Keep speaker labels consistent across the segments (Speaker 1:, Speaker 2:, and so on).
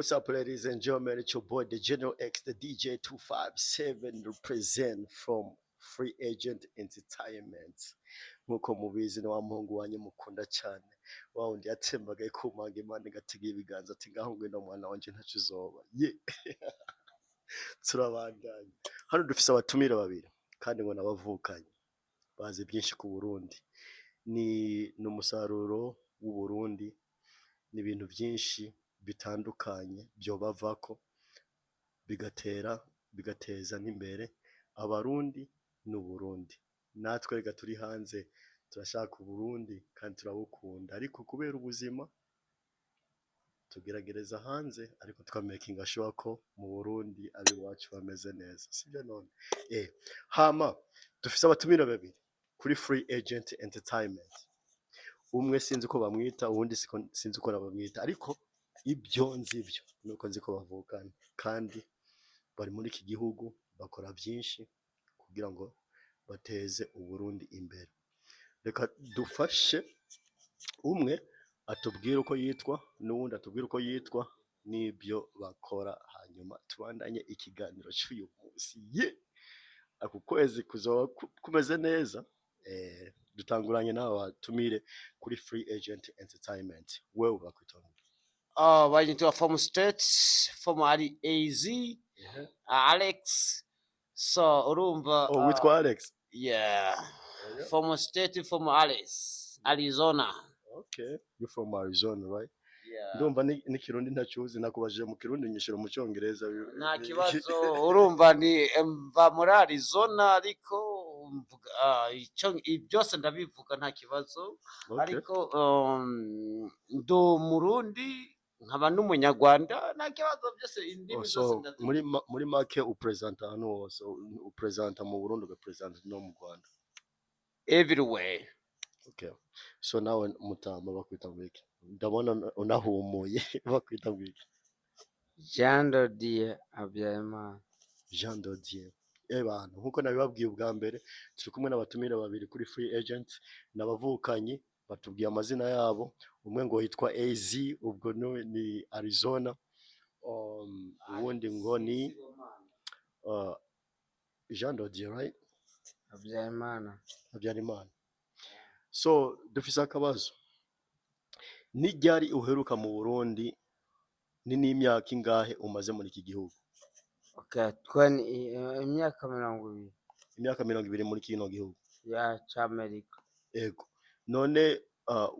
Speaker 1: What's up, ladies and gentlemen? It's your boy, the General X, the DJ 257, represent from Free Agent Entertainment. Nkuko mubizi, ni wa muhungu wanyu mukunda cyane, wa wundi yatembagaye kumanga Imana igatega ibiganza ati: "Ngaho ngwino mwana wanje, ntaco uzoba." Ye, turabandanya. Hano dufise abatumire babiri kandi ngo nabavukanye, bazi byinshi ku Burundi, ni umusaruro w'u Burundi, ni ibintu byinshi bitandukanye byobavako bigatera bigateza n'imbere Abarundi n'Uburundi. Natwe reka turi hanze turashaka Uburundi kandi turabukunda, ariko kubera ubuzima tugeragereza hanze, ariko tukamakinga sure ko mu Burundi ab'iwacu bameze neza, sibyo none? Hama dufise abatumire babiri kuri Free Agent Entertainment. Umwe sinzi uko bamwita, uwundi sinzi uko bamwita, ariko ibyo nzi byo nuko nzi ko bavukana kandi bari muri iki gihugu, bakora byinshi kugira ngo bateze Uburundi imbere. Reka dufashe umwe atubwire uko yitwa n'uwundi atubwire uko yitwa n'ibyo bakora, hanyuma tubandanye ikiganiro cy'uyu munsi. Ye, aku kwezi kuzoba kumeze neza. Dutanguranye n'aba batumire kuri Free Agent Entertainment. Wewe bakwita ngo?
Speaker 2: Banyitwa from States, from ari AZ, Alex. So urumva.
Speaker 1: Oh, witwa Alex?
Speaker 2: Yeah. From state, from Alex, Arizona.
Speaker 1: Okay, you from Arizona, right?
Speaker 2: Yeah.
Speaker 1: Ndumva n'ikirundi ntacuzi, nakubajije mu Kirundi, nyishura mu Cyongereza.
Speaker 2: Nta kibazo, urumva ni mva muri Arizona, ariko mvuga byose ndabivuga, nta kibazo. Ariko ndi Umurundi nkaba n'Umunyarwanda, nta kibazo, byose indimi
Speaker 1: Oh,
Speaker 2: zose
Speaker 1: so
Speaker 2: ndazivuga.
Speaker 1: muri make upresenta ahantu hose, upresenta mu Burundi, ugapresenta no mu Rwanda.
Speaker 2: Everywhere.
Speaker 1: Okay, so nawe mutama bakwita ngo iki? Ndabona unahumuye, bakwita ngo iki?
Speaker 3: Jean de Dieu Habyarimana.
Speaker 1: Jean de Dieu. Bantu, nkuko nabibabwiye ubwa mbere, turi kumwe n'abatumire babiri kuri Free Agent, n'abavukanyi. Batubwiye amazina yabo. Umwe ngo yitwa AZ, ubwo ni Arizona, uwundi ngo ni Jean de Dieu, right?
Speaker 3: Habyarimana.
Speaker 1: Habyarimana. So dufise akabazo: ni ryari uheruka mu Burundi, ni n'imyaka ingahe umaze muri iki gihugu?
Speaker 3: Okay, 20, imyaka 20.
Speaker 1: Imyaka 20 muri kino gihugu?
Speaker 3: Ya c'Amerika.
Speaker 1: Ego. None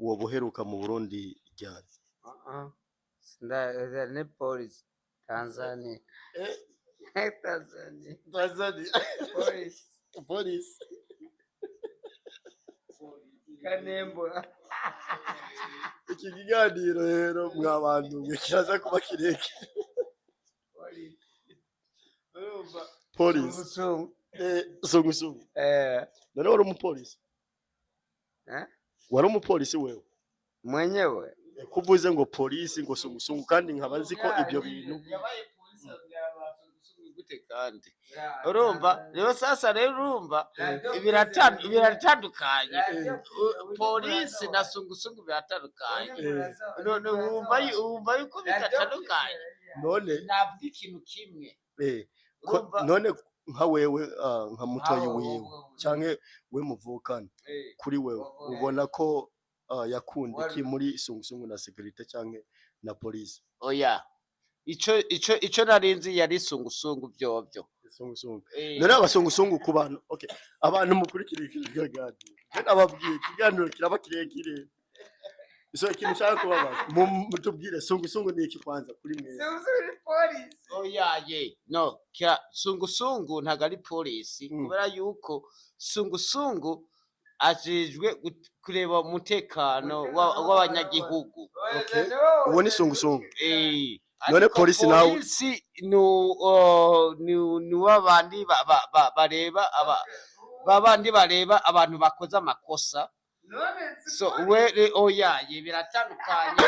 Speaker 1: woba uheruka mu Burundi ryari?
Speaker 3: Uh-uh. Ni polisi Tanzania. Tanzania.
Speaker 1: Tanzania.
Speaker 3: Polisi.
Speaker 1: Polisi.
Speaker 3: Kanembwa.
Speaker 1: Iki kiganiro rero, mwa bantu mwe, kiraza kuba kirekire.
Speaker 3: Polisi. Urumva?
Speaker 1: Polisi.
Speaker 3: Sungusungu.
Speaker 1: Sungusungu.
Speaker 3: Eh.
Speaker 1: None wari umupolisi?
Speaker 3: Eh?
Speaker 1: Wari umupolisi wewe?
Speaker 3: Mwenyewe.
Speaker 1: Kuvuze ngo polisi, ngo sungusungu, kandi nkaba nzi ko ibyo bintu
Speaker 2: Yabaye polisi yaba gute? Kandi urumva rero, sasa rero urumva biratandukanye. Polisi na sungusungu biratandukanye. None wumva yuko bidatandukanye?
Speaker 1: None
Speaker 2: Navuga ikintu kimwe.
Speaker 1: Ko
Speaker 2: Urumva?
Speaker 1: None nka wewe, nka mutoyi
Speaker 3: Aho,
Speaker 1: wiwe canke we muvukana, kuri wewe ubona ko yakunda iki muri sungusungu na sécurité canke na polisi?
Speaker 2: Oya, ico narinzi yari sungusungu vyovyo.
Speaker 1: Sungusungu. None abasungusungu ku bantu, okay, abantu mukurikira iki kiganiro, je nababwiye ikiganiro kiraba kirekire. So ikintu nshaka kubabaza, mutubwire sungusungu ni iki kwanza kuri mwe?
Speaker 2: Oya ye, no kya sungusungu ntago ari polisi, kubera yuko sungusungu ajejwe kureba umutekano w'abanyagihugu.
Speaker 1: Okay, uwo ni sungusungu. None
Speaker 2: Ariko
Speaker 1: polisi nawe?
Speaker 2: Polisi ni wabandi bareba aba babandi bareba abantu bakoze amakosa. So we oya ye, biratandukanye.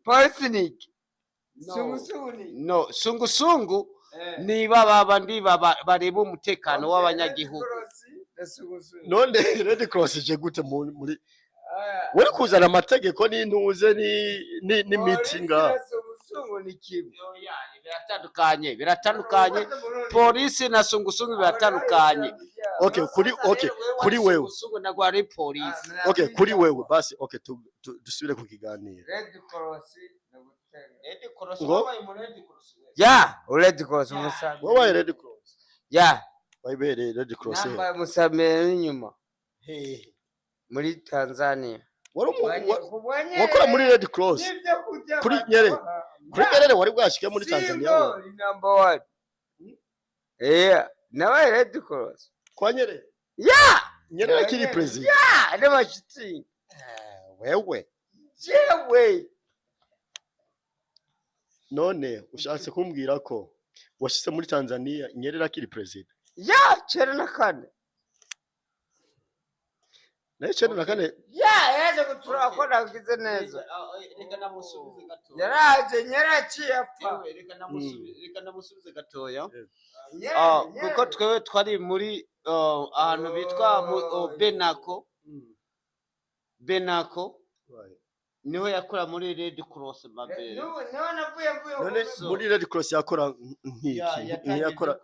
Speaker 3: Polisi ni iki?
Speaker 2: No.
Speaker 3: Sungusungu ni iki?
Speaker 2: No, sungusungu ni babandi bareba umutekano w'abanyagihugu.
Speaker 3: Na sungusungu.
Speaker 1: None Red Cross ije gute muri
Speaker 3: Aya.
Speaker 1: wari kuzana amategeko n'intuze n'imiti
Speaker 3: Polisi
Speaker 1: nga
Speaker 3: na sungusungu ni kimwe.
Speaker 2: Oya, biratandukanye, biratandukanye. Polisi na sungusungu biratandukanye.
Speaker 1: Okay, kuri okay, kuri wewe.
Speaker 2: Sungusungu nagwo ari polisi.
Speaker 1: Okay, kuri wewe basi. Okay, dusubire ku kiganiro.
Speaker 3: Red Cross ni gutega.
Speaker 2: Red Cross,
Speaker 1: Ngo?
Speaker 2: wabaye mu Red Cross we?
Speaker 3: Ya, Red Cross umusambi.
Speaker 1: Wabaye Red Cross?
Speaker 3: Ya,
Speaker 1: Wabereye Red Cross he?
Speaker 3: nambaye umusambi w'inyuma
Speaker 1: Hehe?
Speaker 3: muri Tanzania.
Speaker 1: Wari wakora muri Red Cross?
Speaker 3: N'ibyo kurya
Speaker 1: Kuri
Speaker 3: baduha.
Speaker 1: Nyerere. Kuri Nyerere wari bwashike muri Tanzania
Speaker 3: Simbo
Speaker 1: we?
Speaker 3: ni number one. Yeah, nabaye Red Cross.
Speaker 1: Kwa Nyerere?
Speaker 3: Ya!
Speaker 1: Nyerere akiri president?
Speaker 3: Ya, n'abashyitsi.
Speaker 1: Wewe?
Speaker 3: Jewe.
Speaker 1: None ushatse kumbwira ko washitse muri Tanzania Nyerere akiri president?
Speaker 3: Ya, 94.
Speaker 1: Nayo 94?
Speaker 3: Ya, yaje gutura ko nagize neza.
Speaker 2: Reka namusubize gatoya.
Speaker 3: Yaraje Nyerere aciye apfa.
Speaker 2: Ewe, reka namusubize gatoya.
Speaker 3: Nyerere,
Speaker 2: Ah,
Speaker 3: Nyerere.
Speaker 2: kuko twewe twari muri ahantu bitwa Benako. Benako niho yakora muri Red Cross Mabere.
Speaker 3: N'ubu niho navuye mvuye
Speaker 1: None
Speaker 3: ku-
Speaker 1: muri Red Cross yakora nk'iki? Ntiyakora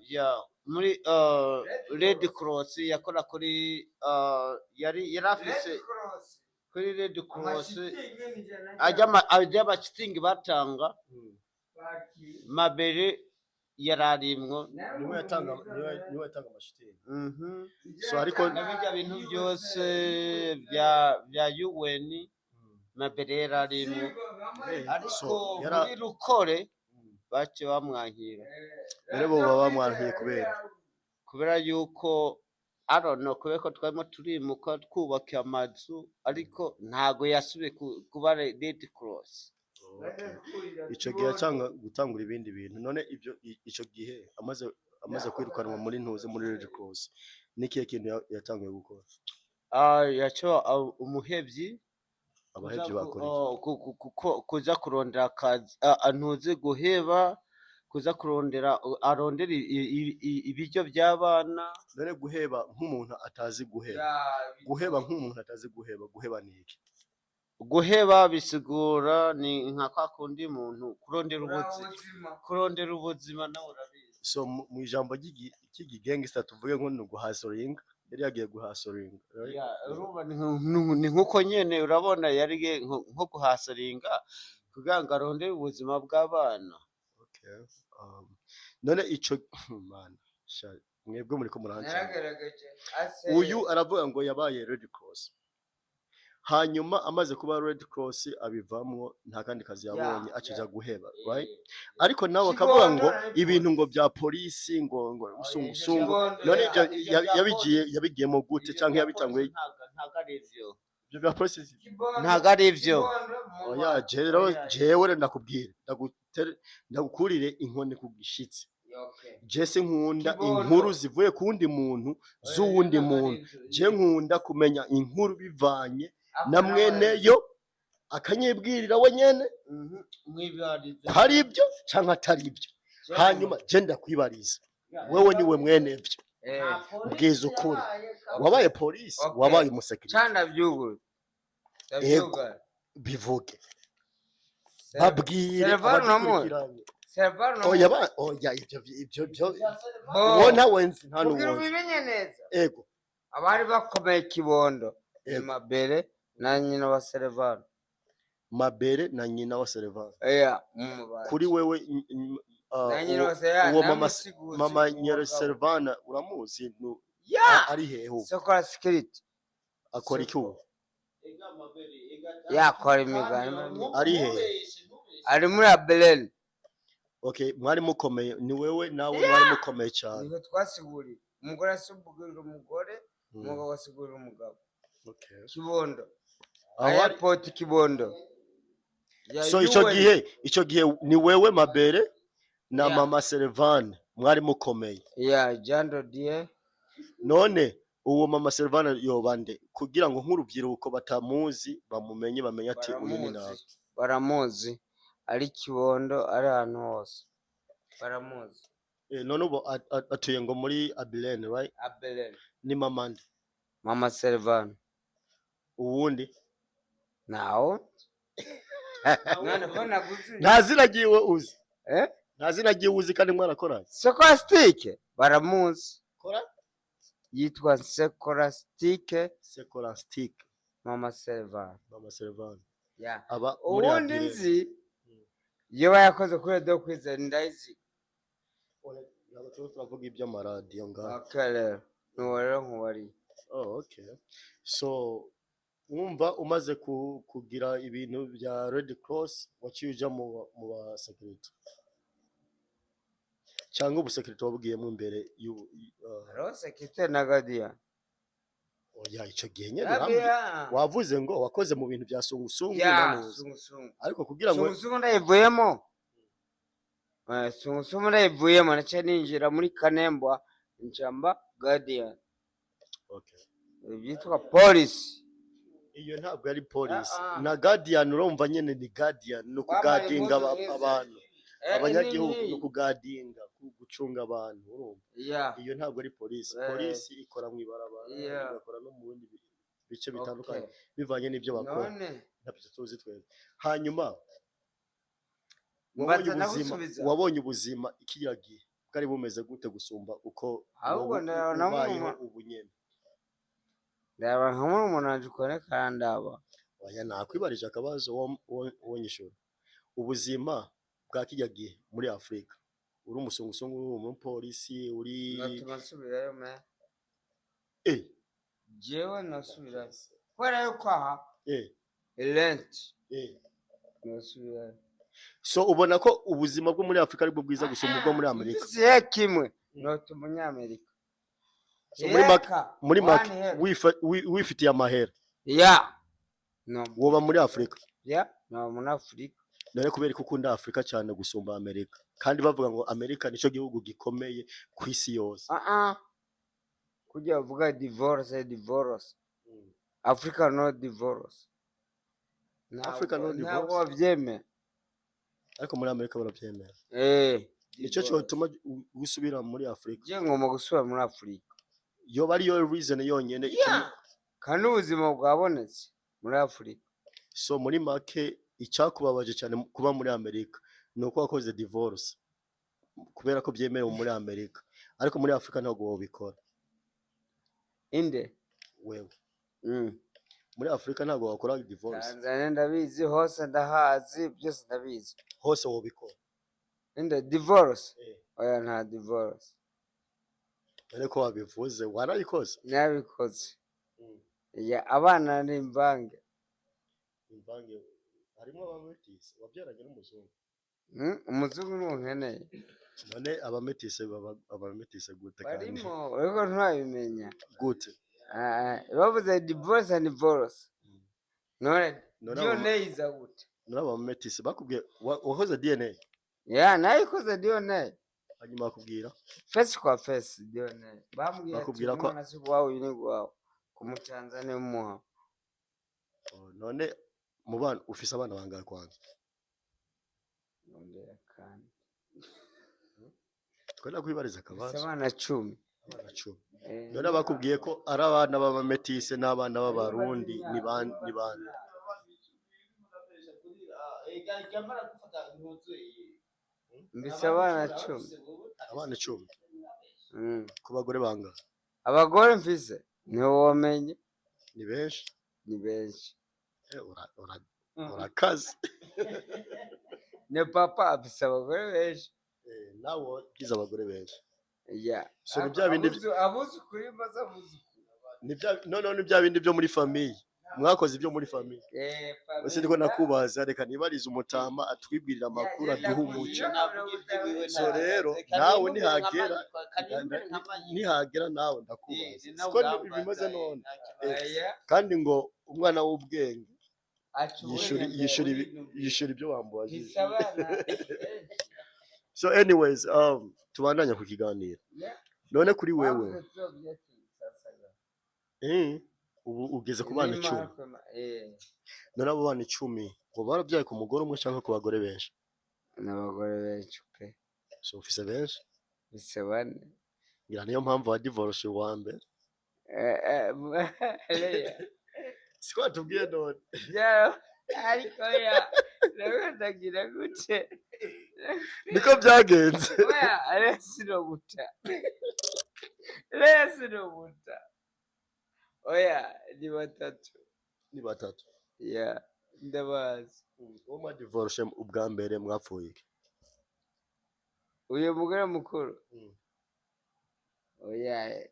Speaker 2: Ya, muri Red Cross yakora kuri yari afise
Speaker 3: Red Cross.
Speaker 2: kuri Red Cross
Speaker 3: Amashitingi n'ijana
Speaker 2: ajya amashitingi batanga, Mabere yararimwo.
Speaker 1: Niwe yatanga amashitingi?
Speaker 2: Mhm.
Speaker 1: So ariko
Speaker 2: Na bijya bintu byose bya UN, Mabere yararimwo. Ariko
Speaker 1: So
Speaker 2: muri Rukore bace bamwankira.
Speaker 1: Rero bo baba bamwankiye kubera?
Speaker 2: Kubera yuko, I don't know, kubera ko twarimo turimuka twubaka amazu, ariko ntago yasubiye kuba Red Cross.
Speaker 1: Okay. Ico gihe yacanga gutangura ibindi bintu. None ibyo ico gihe amaze kwirukanwa muri ntuze muri Red Cross, nikihe kintu yatanguye gukora?
Speaker 2: Ah, yaco umuhevyi.
Speaker 1: Abahevyi
Speaker 2: kuza
Speaker 1: bakora iki?
Speaker 2: Oh, kuza kurondera akazi, ntuzi guheba, kuza kurondera, arondera ibiryo by'abana.
Speaker 1: None guheba nk'umuntu atazi guheba, guheba nk'umuntu atazi guheba, guheba ni iki?
Speaker 2: Guheba bisigura ni nka kwa kundi muntu kurondera ubuzima, nawe urabizi.
Speaker 1: So mu ijambo ry'ikigangsta tuvuge nko ni uguhasoringa, yari yagiye guhasoringa, right?
Speaker 2: Ya, urumva ni nkuko nyene urabona yari nko guhasaringa kugira ngo arondere ubuzima bw'abana.
Speaker 1: Okay. None ico man sha, mwebwe muriko murancanga.
Speaker 3: Naragaragaje.
Speaker 1: Uyu aravuga ngo yabaye Red Cross, hanyuma amaze kuba Red Cross abivamwo, nta kandi kazi yabonye, acija guheba, right? Ariko nawe akavuga ngo ibintu ngo bya polisi ngo sungusungu. None ibyo yabigiyemo gute canke yabitanguye?
Speaker 2: Ntabwo ari ivyo.
Speaker 1: Ibyo bya polisi
Speaker 2: Ntabwo ari ivyo.
Speaker 1: Oya, rero jewe rero ndakubwira, ndagukurire inkoni ku gishitsi. Je sinkunda
Speaker 3: Kibondo.
Speaker 1: inkuru zivuye ku wundi muntu, z'uwundi muntu. Je nkunda kumenya inkuru bivanye na mweneyo, akanyibwirira we nyene
Speaker 2: Mwibarize.
Speaker 1: ko ari ibyo canke atari ibyo. Hanyuma je ndakwibariza wewe, niwe mwene vyo, mbwiza ukuri. Wabaye polisi?
Speaker 3: Okay.
Speaker 1: Wabaye umusekirite?
Speaker 3: Cana vyuguru.
Speaker 1: Ego. Bivuge, babwire
Speaker 3: Servano namuzi.
Speaker 1: abadukurikiranye.
Speaker 3: Servano.
Speaker 1: Oya, oya, ibyo byo uwo ntawe nzi, nta
Speaker 3: Kugira
Speaker 1: n'uwonzi.
Speaker 3: ubimenye neza.
Speaker 1: Ego.
Speaker 3: Abari bakomeye Kibondo ni
Speaker 1: Ego.
Speaker 3: Mabere na nyina wa Servano.
Speaker 1: Mabere na nyina wa Servano?
Speaker 3: Yeah, mumubare.
Speaker 1: Kuri wewe
Speaker 3: Na nyina
Speaker 1: uwo
Speaker 3: wa Servano.
Speaker 1: Uwo mama nyere Servana uramuzi?
Speaker 3: Ya!
Speaker 1: Ari hehe ubu?
Speaker 3: Sokora security.
Speaker 1: Akora iki ubu?
Speaker 3: Yakora imigani.
Speaker 1: Ari hehe?
Speaker 3: Ari muri Abeleni.
Speaker 1: Okay, mwari mukomeye, ni wewe nawe mwari mukomeye cyane.
Speaker 3: Niho twasiguriye. Umugore asigurira umugore, umugabo asigurira umugabo.
Speaker 1: Okay.
Speaker 3: Kibondo.
Speaker 1: Aho ari
Speaker 3: Airport Kibondo. Ya
Speaker 1: So ico
Speaker 3: UN.
Speaker 1: gihe, ico gihe ni wewe Mabere na
Speaker 3: Yeah.
Speaker 1: mama Servane mwari mukomeye?
Speaker 3: Ya Jean Dodier.
Speaker 1: None uwo mama Servane yoba nde, kugira ngo nk'urubyiruko batamuzi bamumenye, bamenye ati uyu ni nawe?
Speaker 3: Baramuzi. Baramuzi. Ari Kibondo, ari ahantu hose. Baramuzi.
Speaker 1: None ubu atuye ngo muri Abilene, right?
Speaker 3: Abilene.
Speaker 1: Ni mama nde?
Speaker 3: Mama Selvano.
Speaker 1: Uwundi?
Speaker 3: Nawo none ko naguze.
Speaker 1: Nta zina ryiwe uzi?
Speaker 3: Eh?
Speaker 1: Nta zina ryiwe uzi kandi mwarakoranye?
Speaker 3: Sekolastike baramuzi.
Speaker 1: Kora.
Speaker 3: Yitwa Sekolastike.
Speaker 1: Secolastic.
Speaker 3: Mama Selvano.
Speaker 1: Mama Selvano.
Speaker 3: Ya.
Speaker 1: Aba muri
Speaker 3: Uwundi
Speaker 1: Abilene.
Speaker 3: nzi iyo bayakoze kuri radiyo Kwizera, ndayizi.
Speaker 1: Oya, ntabwo turimo turavuga iby'amaradiyo ngaha.
Speaker 3: Okay, rero nuwo rero nkuwari.
Speaker 1: Oh, okay. So wumva umaze kugira ibintu bya Red Cross, waciye uja mu ba security, cyangwa ubu security wabugiyemo imbere y'ubu?
Speaker 3: Hariho sécurité na gardien.
Speaker 1: Oya, ico gihe nyene wavuze ngo wakoze mu bintu bya sungusungu
Speaker 3: Ya.
Speaker 1: nanuzi.
Speaker 3: Sungusungu.
Speaker 1: Ariko kugira ngo
Speaker 3: Sungusungu ndayivuyemo. Sungusungu ndayivuyemo, naciye ninjira muri Kanembwa, njamba guardian.
Speaker 1: Okay.
Speaker 3: Byitwa polisi.
Speaker 1: Iyo ntabwo ari polisi.
Speaker 3: Ah, ah.
Speaker 1: Na guardian, urumva nyene ni guardian, ni
Speaker 3: Wambaye
Speaker 1: ukugadinga
Speaker 3: impuzu nk'izi.
Speaker 1: abantu, abanyagihugu, ni ukugadinga, gucunga abantu, urumva. Iyo ntabwo ari polisi. Polisi ikora mu ibarabara, igakora no mu bindi bice bitandukanye, bivanye n'ibyo bakora.
Speaker 3: None
Speaker 1: Ntabyo tuzi twebwe. Hanyuma wabonye
Speaker 3: mbaza
Speaker 1: ubuzima,
Speaker 3: nagusubiza.
Speaker 1: wabonye ubuzima kiriya gihe bwari bumeze gute gusumba uko
Speaker 3: Ahubwo
Speaker 1: wowe
Speaker 3: ndabona
Speaker 1: ubayeho ubu nyene?
Speaker 3: Ndaba nka murumuna wanje ukone karandaba.
Speaker 1: Oya, nakwibarije akabazo, wo nyishura. Ubuzima bwa kirya gihe muri Afurika, uri umusungusungu, uri umupolisi, uri
Speaker 3: Ngatuma nsubirayo me. Jewe nasubirayo kubera yuko aha rent nasubirayo.
Speaker 1: So ubona ko ubuzima bwo muri Afurika aribwo bwiza gusumba ubwo muri Amerika?
Speaker 3: Mfise kimwe nota umunyamerika.
Speaker 1: So muri make,
Speaker 3: Heka,
Speaker 1: muri make,
Speaker 3: one heka.
Speaker 1: wifitiye amahera,
Speaker 3: Ya, no.
Speaker 1: woba muri Afurika?
Speaker 3: Ya, no, muri Afurika.
Speaker 1: None kubera ko ukunda Afurika cyane gusumba Amerika, kandi bavuga ngo Amerika nicyo gihugu gikomeye ku isi yose?
Speaker 3: Ah ah, kujya uvuga divorce, divorce, Africa no divorce.
Speaker 1: Africa no
Speaker 3: Ntabwo
Speaker 1: divorce?
Speaker 3: babyemera.
Speaker 1: Ariko muri Amerika barabyemera.
Speaker 3: Eh.
Speaker 1: Nicyo
Speaker 3: Divorce.
Speaker 1: cyotuma usubira muri Afurika?
Speaker 3: Je ngomba gusubira muri Afurika.
Speaker 1: Yoba ariyo reason yonyene ituma?
Speaker 3: Kandi ubuzima bwabonetse muri Afurika.
Speaker 1: So muri make, icyakubabaje cyane kuba muri Amerika ni uko wakoze divorce, kubera ko byemerewe muri Amerika, ariko muri Afurika ntabwo wabikora?
Speaker 3: Inde?
Speaker 1: Wewe. Muri Afurika ntabwo wakora divorce?
Speaker 3: Tanzania ndabizi, hose ndahazi, byose ndabizi.
Speaker 1: Hose wobikora?
Speaker 3: Inde, divorce?
Speaker 1: Eh.
Speaker 3: Oya, nta divorce.
Speaker 1: Ariko wabivuze, warayikoze.
Speaker 3: Nabikoze. Ya, abana ni imvange.
Speaker 1: Imvange harimo abametisi wabyaranye n'umuzungu?
Speaker 3: Umuzungu niwo nkeneye.
Speaker 1: None abametisi baba abametisi gute kandi?
Speaker 3: Barimo, ariko ntiwabimenya.
Speaker 1: Gute?
Speaker 3: Ah, bavuze divorce and divorce, none
Speaker 1: None
Speaker 3: DNA iza gute?
Speaker 1: None abametisi bakubwiye wakoze DNA?
Speaker 3: Ya, nayikoze DNA.
Speaker 1: Hanyuma bakubwira?
Speaker 3: Face kwa face DNA, bambwiye ati
Speaker 1: Bakubwira ko
Speaker 3: umwana si uwawe, uyu ni uwawe ku Mutanzania umuha.
Speaker 1: Oh, none mu bana ufise abana bangahe kwanza?
Speaker 3: Nongera kandi.
Speaker 1: Twenda kwibariza
Speaker 3: Mfise
Speaker 1: akabazo.
Speaker 3: abana 10.
Speaker 1: Abana 10?
Speaker 3: Eh.
Speaker 1: None bakubwiye ko ari abana b'abametisi n'abana b'abarundi, ni bande?
Speaker 3: Mfise abana 10.
Speaker 1: Abana 10? Ku bagore bangahe?
Speaker 3: Abagore mfise ntiwomenya.
Speaker 1: Ni benshi?
Speaker 3: Ni benshi.
Speaker 1: Eh, urakaze.
Speaker 3: Ne papa afise abagore benshi.
Speaker 1: Eh, nawe wagize abagore benshi.
Speaker 3: Ya.
Speaker 1: So ni bya bindi
Speaker 3: Abuzukuru maze abuzukuru.
Speaker 1: Ni bya, none ni bya bindi byo muri famille, mwakoze ibyo muri famille.
Speaker 3: Eh.
Speaker 1: Ese ndiko nakubaza, reka nibarize umutama atwibwirira amakuru, aduha umuco. So rero nawe nihagera nawe ndakubaza, siko bimeze none? Kandi ngo umwana w'ubwenge yishura ibyo wamubajije.
Speaker 3: Mfise abana.
Speaker 1: So anyways, tubandanya ku kiganiro. None kuri wewe, ubu ugeze ku bana 10. None abo bana 10 ngo barabyaye ku mugore umwe cyangwa ku bagore benshi?
Speaker 3: N'abagore benshi pe.
Speaker 1: So ufise benshi.
Speaker 3: Mfise bane.
Speaker 1: Ngira niyo mpamvu wa divorce uwa mbere.
Speaker 3: Leya.
Speaker 1: Siko watubwiye none?
Speaker 3: Ariko ya ndagira gute?
Speaker 1: Niko byagenze.
Speaker 3: Oya, Leya sinobuta, Leya sinobuta. Oya, ni batatu.
Speaker 1: Ni batatu.
Speaker 3: Ya, ndabazi.
Speaker 1: Uwo mwa divorce ubwa mbere mwapfuye iki?
Speaker 3: Uyo mugore mukuru, oya,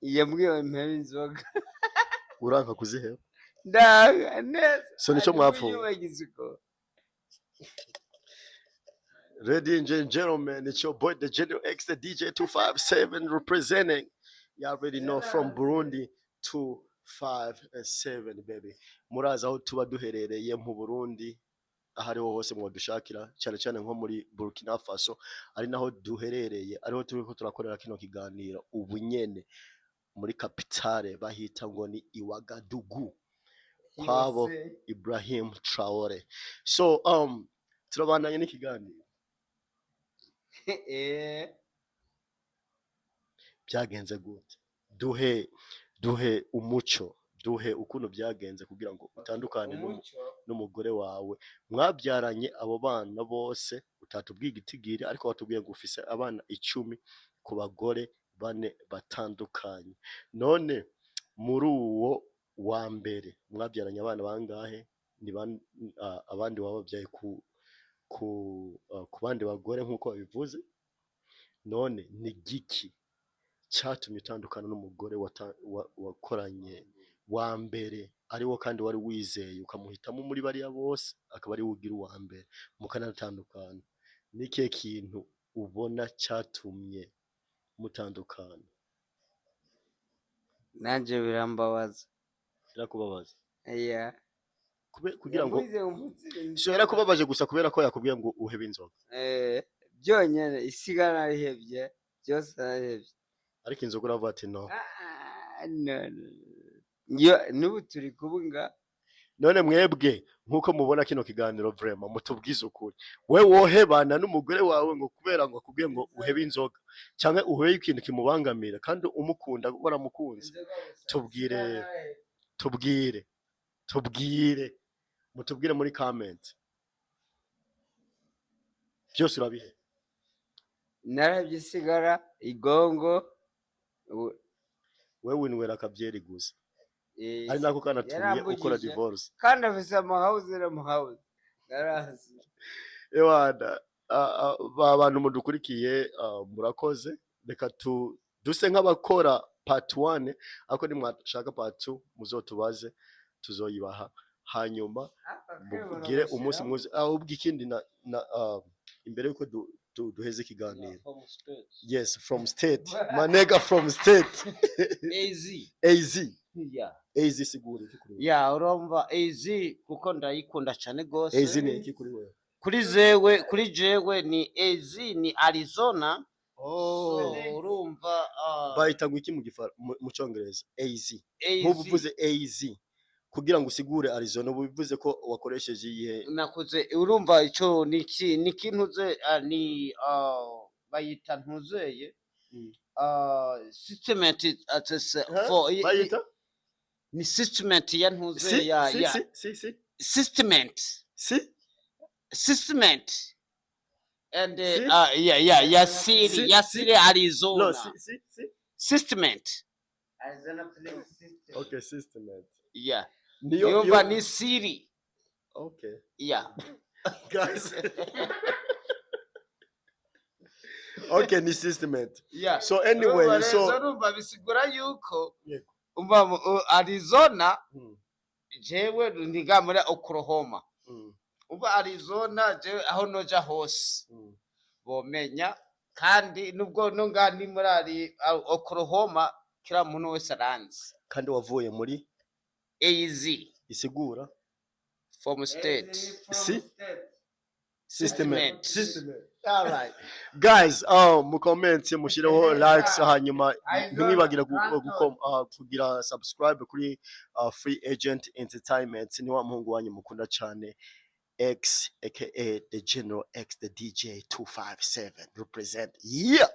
Speaker 3: yambwiye mpebe inzoga.
Speaker 1: Uranka kuziheba?
Speaker 3: Ndanga neza.
Speaker 1: So nico
Speaker 3: Ati
Speaker 1: mwapfuye?
Speaker 3: Wiyobagize uko.
Speaker 1: Ladies and gentlemen, it's your boy, the General X, the DJ 257 representing. You already know, from Burundi 257, baby. Murazi aho tuba duherereye mu Burundi, aho ariho hose mwadushakira, cyane cyane nko muri Burkina Faso, ari naho duherereye, ariho turiko turakorera kino kiganiro ubu nyene, muri capitale bahita ngo ni Iwagadugu, kwabo
Speaker 3: Yose.
Speaker 1: Ibrahim Traore. So turabandanye n'ikiganiro. Byagenze gute? Duhe umuco, duhe ukuntu byagenze kugira ngo utandukane
Speaker 3: Umuco.
Speaker 1: n'umugore wawe mwabyaranye abo bana bose. Utatubwiye igitigiri, ariko watubwiye ngo ufise abana 10 ku bagore bane batandukanye. None muri uwo wa mbere mwabyaranye abana bangahe? Ni abandi wababyaye ku bandi bagore nk'uko babivuze. None ni giki cyatumye utandukana n'umugore wakoranye wa mbere, ariwo kandi wari wizeye, ukamuhitamo muri bariya bose, akaba ari we ugira uwa mbere, mukanatandukana? Ni ikihe kintu ubona cyatumye mutandukana?
Speaker 3: Nanje birambabaza.
Speaker 1: Birakubabaza?
Speaker 3: Yeah.
Speaker 1: Kugira ngo
Speaker 3: Yambuze umutsinzi.
Speaker 1: So yarakubabaje gusa kubera ko yakubwiye ngo uhebe inzoga?
Speaker 3: Eh, byonyene isiga narihevye, byose narihevye.
Speaker 1: Ariko inzoga uravuga ati no.
Speaker 3: Ah, no, no, no. Yo, n'ubu turi kubunga.
Speaker 1: None mwebwe nk'uko mubona kino kiganiro, vraiment mutubwize ukuri, we wohebana n'umugore wawe ngo kubera ngo akubwiye ngo uhebe inzoga cyangwa uhebe ikintu kimubangamira, kandi umukunda, waramukunze? Tubwire, tubwire, tubwire, mutubwire muri comment. Byose urabihe?
Speaker 3: Narahevye isigara, igongo
Speaker 1: Wewe winywera akabyeri gusa?
Speaker 3: Eh,
Speaker 1: Ari nako kanatumye ukora
Speaker 3: yarambujije.
Speaker 1: divorce?
Speaker 3: Kandi afise amahawuzi n'amahawuzi, narazi.
Speaker 1: Ewana, ba bantu mudukurikiye, murakoze. Reka tu duse nk'abakora part 1, ariko nimwashaka part 2 muzotubaze, tuzoyibaha. Hanyuma mugire umunsi mwiza. Ahubwo ikindi na imbere yuko duheze ikiganiro.
Speaker 2: From state.
Speaker 1: Yes, from state, my nigga from state.
Speaker 2: AZ.
Speaker 1: AZ.
Speaker 2: Yeah.
Speaker 1: AZ sigura iki kuri wewe?
Speaker 2: Yeah, urumva AZ kuko ndayikunda cyane gose.
Speaker 1: AZ ni iki kuri wewe?
Speaker 2: Kuri jewe ni AZ ni Arizona.
Speaker 1: Oh.
Speaker 2: So urumva
Speaker 1: Bayita ngo iki mu Cyongereza AZ?
Speaker 2: AZ.
Speaker 1: Nk'ubu uvuze AZ kugira ngo usigure Arizona, ubu bivuze ko wakoresheje iyihe?
Speaker 2: Nakoze, urumva ico ni iki, ni kintuze ni bayita ntuzeye statement
Speaker 1: Huh?
Speaker 2: for
Speaker 1: Bayita
Speaker 2: ni statement ya ntuze
Speaker 1: si
Speaker 2: ya
Speaker 1: si
Speaker 2: ya
Speaker 1: si si si
Speaker 2: statement.
Speaker 1: Si.
Speaker 2: Statement and
Speaker 1: Si?
Speaker 2: Yeah, city
Speaker 1: Si,
Speaker 2: ya
Speaker 1: si.
Speaker 2: city Arizona.
Speaker 1: No, si si si.
Speaker 2: Statement.
Speaker 3: Arizona Place System.
Speaker 1: Okay, statement.
Speaker 2: Yeah.
Speaker 1: Niyo
Speaker 2: Yumva ni city.
Speaker 1: Okay.
Speaker 2: Yeah.
Speaker 1: Guys, okay, ni statement.
Speaker 2: Yeah.
Speaker 1: So anyway,
Speaker 2: Urumva
Speaker 1: so
Speaker 2: rero, urumva bisigura yuko
Speaker 1: Yego.
Speaker 2: umva Arizona, jewe ndiga muri Oklahoma. Umva Arizona, jewe aho noja hose bomenya, kandi nubwo no ngaha ni muri Oklahoma, kila muntu wese aranzi.
Speaker 1: Kandi wavuye muri
Speaker 2: AZ.
Speaker 1: Isigura?
Speaker 2: From state.
Speaker 1: Si? System.
Speaker 2: Statement.
Speaker 1: System. All right guys, mu comment mushireho likes, hanyuma ntimwibagire kugira subscribe kuri Free Agent Entertainment. Ni wa muhungu wanyu mukunda cyane. X, aka the General X, the DJ 257 represent. Yeah.